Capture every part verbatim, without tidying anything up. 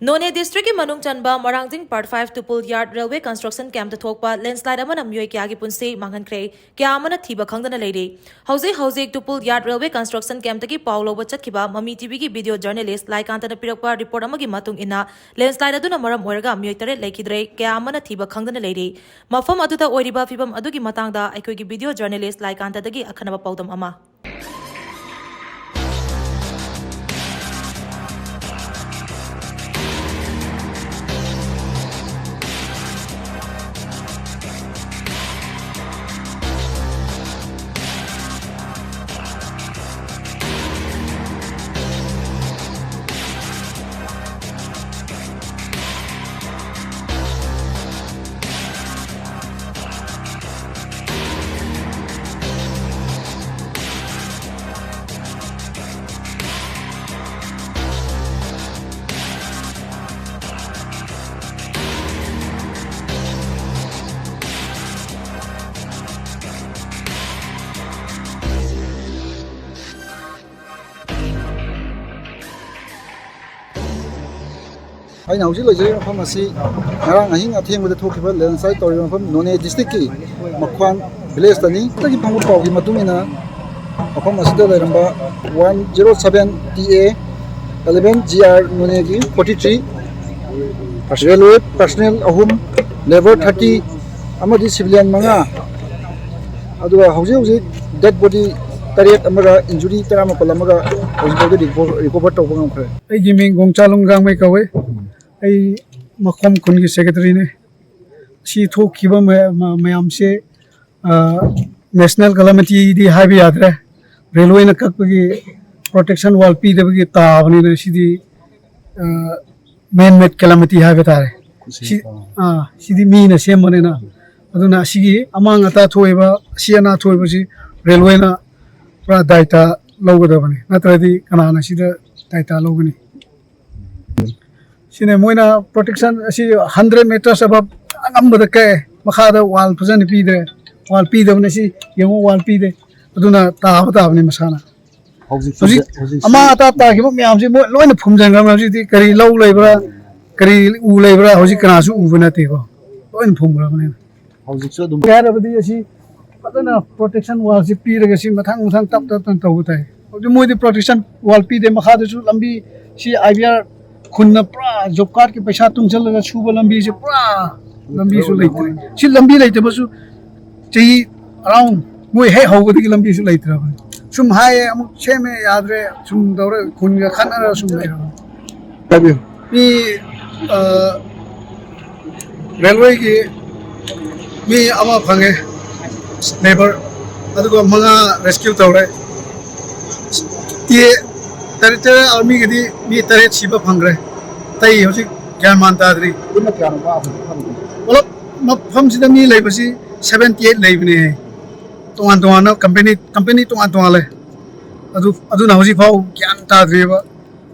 ꯅꯣꯅꯦ ꯗꯤꯁꯇ꯭ꯔꯤꯛꯀꯤ ꯃꯅꯨꯡ ꯆꯟꯕ ꯃꯔꯥꯡꯖꯤꯡ ꯄꯥꯔꯠ ꯐꯥꯏꯚ ꯇꯨꯄꯨꯜ ꯌꯥꯔꯗ ꯔꯦꯜꯋꯦ ꯀꯟꯁꯇ꯭ꯔꯛꯁꯟ ꯀꯦꯝꯞꯇ ꯊꯣꯛꯄ ꯂꯦꯟꯁ꯭ꯂꯥꯏꯗ ꯑꯃꯅ ꯃꯤꯑꯣꯏ ꯀꯌꯥꯒꯤ ꯄꯨꯟꯁꯤ ꯃꯥꯡꯍꯟꯈ꯭ꯔꯦ, ꯀꯌꯥ ꯑꯃꯅ ꯊꯤꯕ ꯈꯪꯗꯅ ꯂꯩꯔꯤ꯫ ꯍꯧꯖꯤꯛ ꯍꯧꯖꯤꯛ ꯇꯨꯄꯨꯜ ꯌꯥꯔꯗ ꯔꯦꯜꯋꯦ ꯀꯟꯁꯇ꯭ꯔꯛꯁꯟ ꯀꯦꯝꯞꯇꯒꯤ ꯄꯥꯎ ꯂꯧꯕ ꯆꯠꯈꯤꯕ ꯃꯃꯤ ꯇꯤꯚꯤꯒꯤ ꯚꯤꯗꯤꯑꯣ ꯖꯔꯅꯦꯂꯤꯁ ꯂꯥꯏꯀꯥꯟꯇꯅ ꯄꯤꯔꯛꯄ ꯔꯤꯄꯣꯔꯠ ꯑꯃꯒꯤ ꯃꯇꯨꯡ ꯏꯟꯅ, ꯂꯦꯟꯁ꯭ꯂꯥꯏꯗ ꯑꯗꯨꯅ ꯃꯔꯝ ꯑꯣꯏꯔꯒ ꯃꯤꯑꯣꯏ ꯇꯔꯦꯠ ꯂꯩꯈꯤꯗ꯭ꯔꯦ, ꯀꯌꯥ ꯑꯃꯅ ꯊꯤꯕ ꯈꯪꯗꯅ ꯂꯩꯔꯤ꯫ ꯃꯐꯝ ꯑꯗꯨꯗ ꯑꯣꯏꯔꯤꯕ ꯐꯤꯕꯝ ꯑꯗꯨꯒꯤ ꯃꯇꯥꯡꯗ ꯑꯩꯈꯣꯏꯒꯤ ꯚꯤꯗꯤꯑꯣ ꯖꯔꯅꯦꯂꯤꯁ ꯂꯥꯏꯀꯥꯟꯇꯗꯒꯤ ꯑꯈꯟꯅꯕ ꯄꯥꯎꯗꯝ ꯑꯃ꯫ ꯑꯩꯅ ꯍꯧꯖꯤꯛ ꯂꯩꯖꯔꯤꯕ ꯃꯐꯝ ꯑꯁꯤ ꯉꯔꯥꯡ ꯑꯍꯤꯡ ꯑꯊꯦꯡꯕꯗ ꯊꯣꯛꯈꯤꯕ ꯂꯦꯟꯁ꯭ꯂꯥꯏꯗ ꯇꯧꯔꯤꯕ ꯃꯐꯝ, ꯅꯣꯅꯦ ꯗꯤꯁꯇ꯭ꯔꯤꯛꯀꯤ ꯃꯈ꯭ꯋꯥꯟ ꯚꯤꯂꯦꯖꯇꯅꯤ꯫ ꯗꯒꯤ ꯐꯪꯕ ꯄꯥꯎꯒꯤ ꯃꯇꯨꯡ ꯏꯟꯅ, ꯃꯐꯝ ꯑꯁꯤꯗ ꯂꯩꯔꯝꯕ one zero seven T A eleven G R ꯅꯣꯅꯦꯒꯤ ꯐꯣꯔꯇꯤ ꯊ꯭ꯔꯤ, ꯔꯦꯜꯋꯦ ꯄꯔꯁꯅꯦꯜ ꯑꯍꯨꯝ, ꯂꯦꯕꯔ ꯊꯥꯔꯇꯤ ꯑꯃꯗꯤ ꯁꯤꯚꯤꯂꯤꯌꯟ ꯃꯉꯥ, ꯑꯗꯨꯒ ꯍꯧꯖꯤꯛ ꯍꯧꯖꯤꯛ ꯗꯦꯗ ꯕꯣꯗꯤ ꯇꯔꯦꯠ ꯑꯃꯒ ꯏꯟꯖꯨꯔꯤ ꯇꯔꯥꯃꯥꯄꯜ ꯑꯃꯒ ꯍꯧꯖꯤꯛ ꯐꯥꯎꯗ ꯔꯤꯀꯣ-, ꯔꯤꯀꯣꯚꯔ ꯇꯧꯕ ꯉꯝꯈ꯭ꯔꯦ꯫ ꯑꯩꯒꯤ ꯃꯤꯡ ꯒꯣꯡꯆꯥꯂꯨꯡ ꯒꯥꯡꯃꯩ ꯀꯧꯋꯦ꯫ ꯑꯩ ꯃꯈꯣꯝ ꯈꯨꯟꯒꯤ ꯁꯦꯀ꯭ꯔꯦꯇꯔꯤꯅꯦ꯫ ꯁꯤ ꯊꯣꯛꯈꯤꯕ ꯃꯌꯥ-, ꯃ-, ꯃꯌꯥꯝꯁꯦ, ꯑ, ꯅꯦꯁꯅꯦꯜ ꯀꯦꯂꯥꯃꯤꯇꯤꯗꯤ ꯍꯥꯏꯕ ꯌꯥꯗ꯭ꯔꯦ꯫ ꯔꯦꯜꯋꯦꯅ ꯀꯛꯄꯒꯤ ꯄ꯭ꯔꯣꯇꯦꯛꯁꯟ ꯋꯥꯜ ꯄꯤꯗꯕꯒꯤ ꯇꯥꯕꯅꯤꯅ ꯁꯤꯗꯤ, ꯑ, ꯃꯦꯟ ꯃꯦꯗ ꯀꯦꯂꯥꯃꯤꯇꯤ ꯍꯥꯏꯕ ꯇꯥꯔꯦ꯫ ꯁꯤ, ꯑꯥ, ꯁꯤꯗꯤ ꯃꯤꯅ ꯁꯦꯝꯕꯅꯤꯅ꯫ ꯑꯗꯨꯅ ꯑꯁꯤꯒꯤ ꯑꯃꯥꯡ ꯑꯇꯥ ꯊꯣꯛꯏꯕ, ꯑꯁꯤ ꯑꯅꯥ ꯊꯣꯛꯏꯕꯁꯤ ꯔꯦꯜꯋꯦꯅ ꯄꯨꯔꯥ ꯗꯥꯏꯇ ꯂꯧꯒꯗꯕꯅꯤ, ꯅꯠꯇ꯭ꯔꯗꯤ ꯀꯅꯥꯅ ꯁꯤꯗ ꯗꯥꯏꯇ ꯂꯧꯒꯅꯤ? ꯁꯤꯅꯦ ꯃꯣꯏꯅ ꯄ꯭ꯔꯣꯇꯦꯛꯁꯟ ꯑꯁꯤ ꯍꯟꯗ꯭ꯔꯦꯠ ꯃꯤꯇꯔꯁ ꯑꯕꯞ ꯑꯉꯝꯕꯗ ꯀꯛꯑꯦ, ꯃꯈꯥꯗ ꯋꯥꯜ ꯐꯖꯅ ꯄꯤꯗ꯭ꯔꯦ꯫ ꯋꯥꯜ ꯄꯤꯗꯕꯅ ꯁꯤ ꯌꯦꯡꯉꯣ, ꯋꯥꯜ ꯄꯤꯗꯦ꯫ ꯑꯗꯨꯅ ꯇꯥꯕ ꯇꯥꯕꯅꯤ ꯃꯁꯥꯅ꯫ ꯍꯧꯖꯤꯛ ꯍꯧꯖꯤꯛ ꯍꯧꯖꯤꯛ ꯑꯃꯥꯡ ꯑꯇꯥ ꯇꯥꯈꯤꯕ ꯃꯌꯥꯝꯁꯤ ꯃꯣꯏ ꯂꯣꯏꯅ ꯐꯨꯝꯖꯤꯟꯈ꯭ꯔꯕꯅꯤ꯫ ꯍꯧꯖꯤꯛꯇꯤ ꯀꯔꯤ ꯂꯧ ꯂꯩꯕ꯭ꯔꯥ, ꯀꯔꯤ ꯎ ꯂꯩꯕ꯭ꯔꯥ? ꯍꯧꯖꯤꯛ ꯀꯅꯥꯁꯨ ꯎꯕ ꯅꯠꯇꯦꯀꯣ, ꯂꯣꯏꯅ ꯐꯨꯝꯈ꯭ꯔꯕꯅꯤꯅ꯫ ꯍꯧꯖꯤꯛꯁꯨ ꯑꯗꯨꯝ ꯍꯥꯏꯔꯕꯗꯤ ꯑꯁꯤ ꯐꯖꯅ protection wallꯁꯤ ꯄꯤꯔꯒ ꯁꯤ ꯃꯊꯪ ꯃꯊꯪ ꯇꯞ ꯇꯞ ꯇꯞꯅ ꯇꯧꯕ ꯇꯥꯏ꯫ ꯍꯧꯖꯤꯛ ꯃꯣꯏꯗꯤ protection wall ꯄꯤꯗꯦ, ꯃꯈꯥꯗꯁꯨ ꯂꯝꯕꯤ ꯁꯤ IBR ꯈꯨꯟꯅ ꯄꯨꯔꯥ job cardꯀꯤ ꯄꯩꯁꯥ ꯇꯨꯡꯁꯤꯜꯂꯒ ꯁꯨꯕ ꯂꯝꯕꯤꯁꯦ ꯄꯨꯔꯥ ꯂꯝꯕꯤꯁꯨ ꯂꯩꯇ꯭ꯔꯦ꯫ ꯁꯤ ꯂꯝꯕꯤ ꯂꯩꯇꯕꯁꯨ ꯆꯍꯤ around ꯃꯣꯏ ꯍꯦꯛ ꯍꯧꯕꯗꯒꯤ ꯂꯝꯕꯤꯁꯨ ꯂꯩꯇ꯭ꯔꯕꯅꯤ꯫ ꯁꯨꯝ ꯍꯥꯏꯌꯦ, ꯑꯃꯨꯛ ꯁꯦꯝꯃꯦ, ꯌꯥꯗ꯭ꯔꯦ, ꯁꯨꯝ ꯇꯧꯔ ꯈꯨꯟꯒ ꯈꯠꯅꯔ ꯁꯨꯝ ꯂꯩꯔꯕꯅꯤ꯫ ꯍꯥꯏꯕꯤꯌꯨ꯫ ꯃꯤ ꯑ, ꯔꯦꯜꯋꯦꯒꯤ ꯃꯤ ꯑꯃ ꯐꯪꯉꯦ, ꯂꯦꯕꯔ, ꯑꯗꯨꯒ ꯃꯉꯥ ꯔꯦꯁꯀ꯭ꯌꯨ ꯇꯧꯔꯦ꯫ ꯇꯤ ꯑꯦ, ꯇꯦꯔꯤꯇꯣꯔꯤꯌꯦꯜ ꯑꯥꯔꯃꯤꯒꯤꯗꯤ ꯃꯤ ꯇꯔꯦꯠ ꯁꯤꯕ ꯐꯪꯈ꯭ꯔꯦ꯫ ꯑꯇꯩ ꯍꯧꯖꯤꯛ ꯒ꯭ꯌꯥꯟ ꯃꯥꯟ ꯇꯥꯗ꯭ꯔꯤ꯫ ꯄꯨꯟꯅ ꯀꯌꯥꯅꯣ ꯋꯥꯕ ꯐꯪꯉꯤ? ꯄꯨꯂꯞ ꯃꯐꯝꯁꯤꯗ ꯃꯤ ꯂꯩꯕꯁꯤ seventy eight ꯂꯩꯕꯅꯦ꯫ ꯇꯣꯉꯥꯟ ꯇꯣꯉꯥꯟꯅ ꯀꯝꯄꯦꯅꯤ, ꯀꯝꯄꯦꯅꯤ ꯇꯣꯉꯥꯟ ꯇꯣꯉꯥꯟ ꯂꯩ꯫ ꯑꯗꯨ, ꯑꯗꯨꯅ ꯍꯧꯖꯤꯛ ꯐꯥꯎ ꯒ꯭ꯌꯥꯟ ꯇꯥꯗ꯭ꯔꯤꯕ꯫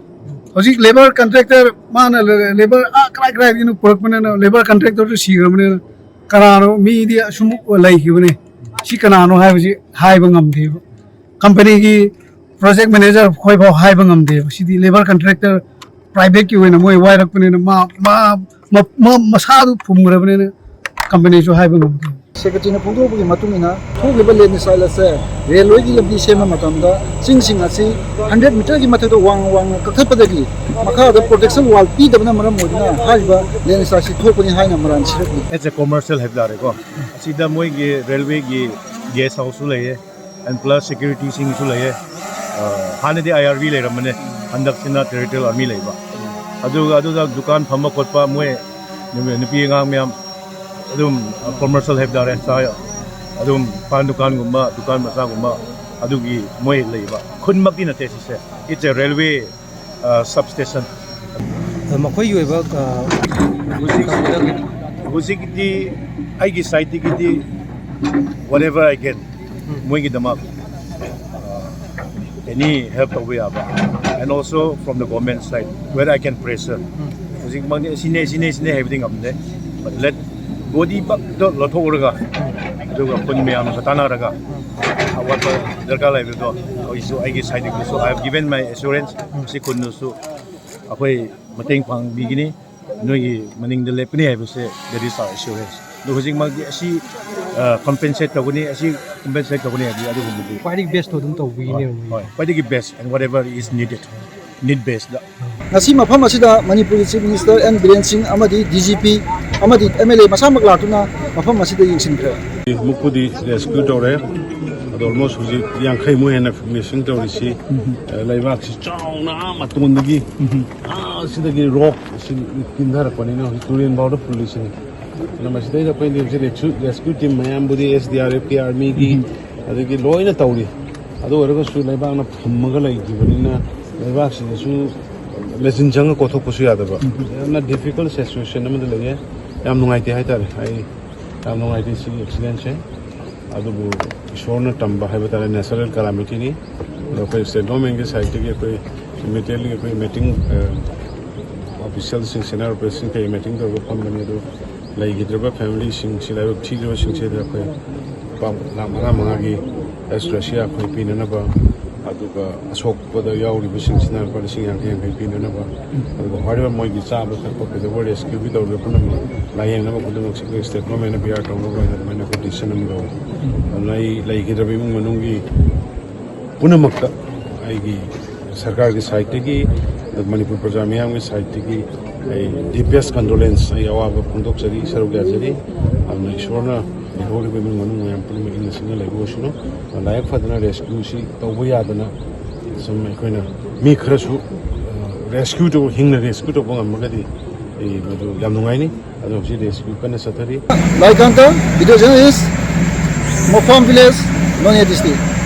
ꯍꯧꯖꯤꯛ ꯂꯦꯕꯔ ꯀꯟꯇ꯭ꯔꯦꯛꯇꯔ ꯃꯥꯅ ꯂꯦ-, ꯂꯦꯕꯔ ꯑꯥ ꯀꯔꯥꯏ ꯀꯔꯥꯏꯗꯒꯤꯅꯣ ꯄꯨꯔꯛꯄꯅꯤꯅ ꯂꯦꯕꯔ ꯀꯟꯇ꯭ꯔꯦꯛꯇꯔꯗꯨ ꯁꯤꯈ꯭ꯔꯕꯅꯤꯅ ꯀꯅꯥꯅꯣ ꯃꯤꯗꯤ ꯑꯁꯨꯝ ꯂꯩꯈꯤꯕꯅꯦ꯫ ꯁꯤ ꯀꯅꯥꯅꯣ ꯍꯥꯏꯕꯁꯤ ꯍꯥꯏꯕ ꯉꯝꯗꯦꯕ꯫ ꯀꯝꯄꯅꯤꯒꯤ ꯄ꯭ꯔꯣꯖꯦꯛ ꯃꯦꯅꯦꯖꯔ ꯈꯣꯏꯐꯥꯎ ꯍꯥꯏꯕ ꯉꯝꯗꯦꯕ꯫ ꯁꯤꯗꯤ ꯂꯦꯕꯔ ꯀꯟꯇ꯭ꯔꯦꯛꯇꯔ ꯄ꯭ꯔꯥꯏꯚꯦꯠꯀꯤ ꯑꯣꯏꯅ ꯃꯣꯏ ꯋꯥꯏꯔꯛꯄꯅꯤꯅ ꯃꯥ, ꯃꯥ, ꯃ-, ꯃ-, ꯃꯁꯥꯗꯨ ꯐꯨꯝꯈ꯭ꯔꯕꯅꯤꯅ ꯀꯝꯄꯅꯤꯁꯨ ꯍꯥꯏꯕ ꯉꯝꯗꯦ꯫ ꯁꯦꯀ꯭ꯔꯦꯇꯔꯤꯅ ꯐꯣꯡꯗꯣꯔꯛꯄꯒꯤ ꯃꯇꯨꯡ ꯏꯟꯅ ꯊꯣꯛꯂꯤꯕ ꯂꯦꯟꯁ꯭ꯂꯥꯏꯗ ꯑꯁꯦ ꯔꯦꯜꯋꯦꯒꯤ ꯂꯝꯕꯤ ꯁꯦꯝꯕ ꯃꯇꯝꯗ ꯆꯤꯡꯁꯤꯡ ꯑꯁꯤ ꯍꯟꯗ꯭ꯔꯦꯠ ꯃꯤꯇꯔꯒꯤ ꯃꯊꯛꯇ ꯋꯥꯡꯅ ꯋꯥꯡꯅ ꯀꯛꯊꯠꯄꯗꯒꯤ ꯃꯈꯥꯗ ꯄ꯭ꯔꯣꯇꯦꯛꯁꯟ ꯋꯥꯜ ꯄꯤꯗꯕꯅ ꯃꯔꯝ ꯑꯣꯏꯗꯨꯅ ꯍꯥꯏꯔꯤꯕ ꯂꯦꯟꯁ꯭ꯂꯥꯏꯗꯁꯤ ꯊꯣꯛꯄꯅꯤ ꯍꯥꯏꯅ ꯃꯔꯥꯜ ꯁꯤꯔꯛꯂꯤ꯫ ꯑꯦꯁ ꯑꯦ ꯀꯃꯔꯁꯤꯌꯦꯜ ꯍꯥꯏꯕ ꯇꯥꯔꯦꯀꯣ, ꯑꯁꯤꯗ ꯃꯣꯏꯒꯤ ꯔꯦꯜꯋꯦꯒꯤ ꯒꯦꯁ ꯍꯥꯎꯁꯁꯨ ꯂꯩꯌꯦ, ꯑꯦꯟ ꯄ꯭ꯂꯁ ꯁꯦꯀ꯭ꯌꯨꯔꯤꯇꯤꯁꯤꯡꯁꯨ ꯂꯩꯌꯦ꯫ ꯑ, ꯍꯥꯟꯅꯗꯤ ꯑꯥꯏ ꯑꯥꯔ ꯕꯤ ꯂꯩꯔꯝꯕꯅꯦ, ꯍꯟꯗꯛꯁꯤꯅ ꯇꯦꯔꯤꯇꯣꯔꯤꯌꯦꯜ ꯑꯥꯔꯃꯤ ꯂꯩꯕ꯫ ꯑꯗꯨꯒ ꯑꯗꯨꯗ ꯗꯨꯀꯥꯟ ꯐꯝꯕ ꯈꯣꯠꯄ ꯃꯣꯏ ꯅꯨꯄꯤ, ꯅꯨꯄꯤ ꯑꯉꯥꯡ ꯃꯌꯥꯝ ꯑꯗꯨꯝ ꯀꯃꯔꯁꯤꯌꯦꯜ ꯍꯥꯏꯕ ꯇꯥꯔꯦ, ꯆꯥ-, ꯑꯗꯨꯝ ꯄꯥꯟ ꯗꯨꯀꯥꯟꯒꯨꯝꯕ, ꯗꯨꯀꯥꯟ ꯃꯆꯥꯒꯨꯝꯕ ꯑꯗꯨꯒꯤ ꯃꯣꯏ ꯂꯩꯕ꯫ ꯈꯨꯟꯃꯛꯇꯤ ꯅꯠꯇꯦ ꯁꯤꯁꯦ, it's a railway, ꯑ, substation꯫ ꯑ, ꯃꯈꯣꯏꯒꯤ ꯑꯣꯏꯕ, ꯑ, ꯍꯧꯖꯤꯛ, ꯍꯧꯖꯤꯛꯀꯤꯗꯤ ꯑꯩꯒꯤ ꯁꯥꯏꯠꯇꯒꯤꯗꯤ whatever I can, ꯃꯣꯏꯒꯤꯗꯃꯛ, ꯑ, any help ꯇꯧꯕ ꯌꯥꯕ, and also from the government side where I can pressure꯫ ꯍꯧꯖꯤꯛꯃꯛꯇꯤ ꯁꯤꯅꯦ, ꯁꯤꯅꯦ, ꯁꯤꯅꯦ ꯍꯥꯏꯕꯗꯤ ꯉꯝꯗꯦ, but let ꯕꯣꯗꯤꯃꯛꯇ ꯂꯧꯊꯣꯛꯎꯔꯒ ꯑꯗꯨꯒ ꯈꯨꯟ ꯃꯌꯥꯝꯒ ꯇꯥꯟꯅꯔꯒ ꯑꯋꯥꯠꯄ ꯗꯔꯀꯥꯔ ꯂꯩꯕꯗꯣ ꯑꯩꯁꯨ ꯑꯩꯒꯤ ꯁꯥꯏꯠꯇꯒꯤꯁꯨ I have given my assurance꯫ ꯁꯤ ꯈꯨꯟꯗꯁꯨ ꯑꯩꯈꯣꯏ ꯃꯇꯦꯡ ꯄꯥꯡꯕꯤꯒꯅꯤ꯫ ꯅꯣꯏꯒꯤ ꯃꯅꯤꯡꯗ ꯂꯦꯞꯀꯅꯤ ꯍꯥꯏꯕꯁꯦ, that is our assurance. ꯑꯗꯣ ꯍꯧꯖꯤꯛꯃꯛꯇꯤ ꯑꯁꯤ ꯀꯝꯄꯦꯟꯁꯦꯠ ꯇꯧꯒꯅꯤ, ꯑꯁꯤ ꯀꯝꯄꯦꯟꯁꯦꯠ ꯇꯧꯒꯅꯤ ꯍꯥꯏꯕꯗꯤ ꯑꯗꯨꯒꯨꯝꯕꯗꯤ ꯈ꯭ꯋꯥꯏꯗꯒꯤ ꯕꯦꯁꯇꯣ ꯑꯗꯨꯝ ꯇꯧꯕꯤꯅꯦꯕ꯫ ꯍꯣꯏ, ꯈ꯭ꯋꯥꯏꯗꯒꯤ best and whatever is needed, need based. ꯉꯁꯤ ꯃꯐꯝ ꯑꯁꯤꯗ ꯃꯅꯤꯄꯨꯔꯒꯤ Chief Minister N Biren Singh ꯑꯃꯗꯤ D G P ꯑꯃꯗꯤ M L A ꯃꯁꯥꯃꯛ ꯂꯥꯛꯇꯨꯅ ꯃꯐꯝ ꯑꯁꯤꯗ ꯌꯦꯡꯁꯤꯟꯈ꯭ꯔꯦ꯫ ꯃꯨꯛꯄꯨꯗꯤ ꯔꯦꯁꯀ꯭ꯌꯨ ꯇꯧꯔꯦ꯫ ꯑꯗꯣ ꯑꯣꯜꯃꯣꯁ ꯍꯧꯖꯤꯛ ꯌꯥꯡꯈꯩꯃꯨꯛ ꯍꯦꯟꯅ ꯃꯤꯁꯤꯡ ꯇꯧꯔꯤꯁꯤ, ꯑ, ꯂꯩꯕꯥꯛꯁꯤ ꯆꯥꯎꯅ ꯑꯥ ꯃꯇꯣꯟꯗꯒꯤ, ꯑꯥ, ꯁꯤꯗꯒꯤ ꯔꯣꯛ ꯑꯁꯤ ꯀꯤꯟꯊꯔꯛꯄꯅꯤꯅ ꯍꯧꯖꯤꯛ ꯇꯨꯔꯦꯟ ꯐꯥꯎꯗ ꯐꯨꯜꯂꯤꯁꯤꯅꯤ꯫ ꯑꯗꯨꯅ ꯃꯁꯤꯗꯩꯗ ꯑꯩꯈꯣꯏꯗꯤ ꯍꯧꯖꯤꯛ ꯔꯦꯁꯀ꯭ꯌꯨ, ꯔꯦꯁꯀ꯭ꯌꯨ ꯇꯤꯝ ꯃꯌꯥꯝꯕꯨꯗꯤ, S D R F ꯀꯤ, ꯑꯥꯔꯃꯤꯒꯤ, ꯑꯗꯒꯤ ꯂꯣꯏꯅ ꯇꯧꯔꯤ꯫ ꯑꯗꯨ ꯑꯣꯏꯔꯒꯁꯨ ꯂꯩꯕꯥꯛꯅ ꯐꯨꯝꯃꯒ ꯂꯩꯈꯤꯕꯅꯤꯅ ꯂꯩꯕꯥꯛꯁꯤꯗꯁꯨ ꯃꯦꯆꯤꯟ ꯆꯪꯉ ꯀꯣꯊꯣꯛꯄꯁꯨ ꯌꯥꯗꯕ, ꯌꯥꯝꯅ ꯗꯤꯐꯤꯀꯜꯠ ꯁꯤꯆꯨꯋꯦꯁꯟ ꯑꯃꯗ ꯂꯩꯌꯦ꯫ ꯌꯥꯝ ꯅꯨꯡꯉꯥꯏꯇꯦ ꯍꯥꯏꯇꯥꯔꯦ꯫ ꯑꯩ ꯌꯥꯝ ꯅꯨꯡꯉꯥꯏꯇꯦ ꯁꯤꯒꯤ ꯑꯦꯛꯁꯤꯗꯦꯟꯁꯦ꯫ ꯑꯗꯨꯕꯨ ꯏꯁꯣꯔꯅ ꯇꯝꯕ ꯍꯥꯏꯕ ꯇꯥꯔꯦ, ꯅꯦꯆꯔꯦꯜ ꯀꯦꯂꯥꯃꯤꯇꯤꯅꯤ꯫ ꯑꯗꯣ ꯑꯩꯈꯣꯏ ꯁ꯭ꯇꯦꯠ ꯒꯣꯔꯃꯦꯟꯒꯤ ꯁꯥꯏꯠꯇꯒꯤ ꯑꯩꯈꯣꯏ ꯏꯃꯤꯗꯤꯌꯦꯠꯂꯤ ꯑꯩꯈꯣꯏ ꯃꯦꯇꯤꯡ ꯑꯣꯐꯤꯁꯤꯌꯦꯜꯁꯤꯡ, ꯁꯦꯅꯤꯌꯔ ꯑꯣꯐꯤꯁꯔꯁꯤꯡ ꯀꯩ ꯃꯦꯇꯤꯡ ꯇꯧꯔꯒ ꯐꯝꯕꯅꯤ꯫ ꯑꯗꯣ ꯂꯩꯈꯤꯗ꯭ꯔꯕ ꯐꯦꯃꯤꯂꯤꯁꯤꯡꯁꯤ, ꯂꯥꯏꯕꯛ ꯊꯤꯗ꯭ꯔꯕꯁꯤꯡꯁꯤꯗ ꯑꯩꯈꯣꯏ ꯂꯨꯄꯥ ꯂꯥꯈ ꯃꯉꯥ ꯃꯉꯥꯒꯤ ꯑꯦꯁꯇ꯭ꯔꯦꯁꯤꯌꯥ ꯑꯩꯈꯣꯏ ꯄꯤꯅꯅꯕ, ꯑꯗꯨꯒ ꯑꯁꯣꯛꯄꯗ ꯌꯥꯎꯔꯤꯕꯁꯤꯡꯁꯤꯅ ꯂꯨꯄꯥ ꯂꯤꯁꯤꯡ ꯌꯥꯡꯈꯩ ꯌꯥꯡꯈꯩ ꯄꯤꯅꯅꯕ, ꯑꯗꯨꯒ ꯍꯥꯏꯔꯤꯕ ꯃꯣꯏꯒꯤ ꯆꯥꯕ ꯊꯛꯄ ꯀꯩꯗꯧꯕ ꯔꯦꯁꯀ꯭ꯌꯨꯒꯤ ꯇꯧꯔꯤꯕ ꯄꯨꯝꯅꯃꯛ ꯂꯥꯌꯦꯡꯅꯕ ꯈꯨꯗꯤꯡꯃꯛꯁꯤ ꯑꯩꯈꯣꯏ ꯁ꯭ꯇꯦꯠ ꯒꯣꯔꯃꯦꯟꯅ ꯕꯤꯌꯥꯔ ꯇꯧꯅꯕ ꯍꯥꯏꯅ ꯑꯗꯨꯃꯥꯏꯅ ꯑꯩꯈꯣꯏ ꯗꯤꯁꯤꯖꯟ ꯑꯃ ꯂꯧꯔꯦ꯫ ꯑꯗꯨꯅ ꯑꯩ ꯂꯩꯈꯤꯗ꯭ꯔꯕ ꯏꯃꯨꯡ ꯃꯅꯨꯡꯒꯤ ꯄꯨꯝꯅꯃꯛꯇ ꯑꯩꯒꯤ ꯁꯔꯀꯥꯔꯒꯤ ꯁꯥꯏꯠꯇꯒꯤ, ꯃꯅꯤꯄꯨꯔ ꯄ꯭ꯔꯖꯥ ꯃꯤꯌꯥꯝꯒꯤ ꯁꯥꯏꯠꯇꯒꯤ ꯑꯩ ꯗꯤꯄꯦꯁ ꯀꯟꯗꯣꯂꯦꯟꯁ, ꯑꯩ ꯑꯋꯥꯕ ꯐꯣꯡꯗꯣꯛꯆꯔꯤ, ꯁꯔꯨꯛ ꯌꯥꯖꯔꯤ꯫ ꯑꯗꯨꯅ ꯏꯁꯣꯔꯅ ꯂꯩꯍꯧꯔꯤꯕ ꯏꯃꯨꯡ ꯃꯅꯨꯡ ꯃꯌꯥꯝ ꯄꯨꯝꯅꯃꯛ ꯏꯪꯅ ꯆꯤꯛꯅ ꯂꯩꯕ ꯑꯣꯏꯁꯅꯨ꯫ ꯂꯥꯏꯕꯛ ꯐꯗꯅ ꯔꯦꯁꯀ꯭ꯌꯨꯁꯤ ꯇꯧꯕ ꯌꯥꯗꯅ ꯁꯨꯝ ꯑꯩꯈꯣꯏꯅ ꯃꯤ ꯈꯔꯁꯨ ꯔꯦꯁꯀ꯭ꯌꯨ ꯇꯧꯕ, ꯍꯤꯡꯅ ꯔꯦꯁꯀ꯭ꯌꯨ ꯇꯧꯕ ꯉꯝꯃꯒꯗꯤ ꯑꯩ ꯃꯗꯨ ꯌꯥꯝ ꯅꯨꯡꯉꯥꯏꯅꯤ꯫ ꯑꯗꯣ ꯍꯧꯖꯤꯛ ꯔꯦꯁꯀ꯭ꯌꯨ ꯀꯟꯅ ꯆꯠꯊꯔꯤ꯫ ꯂꯥꯏꯀꯥꯟꯇ, video journalist, Mopam Village, Noney District꯫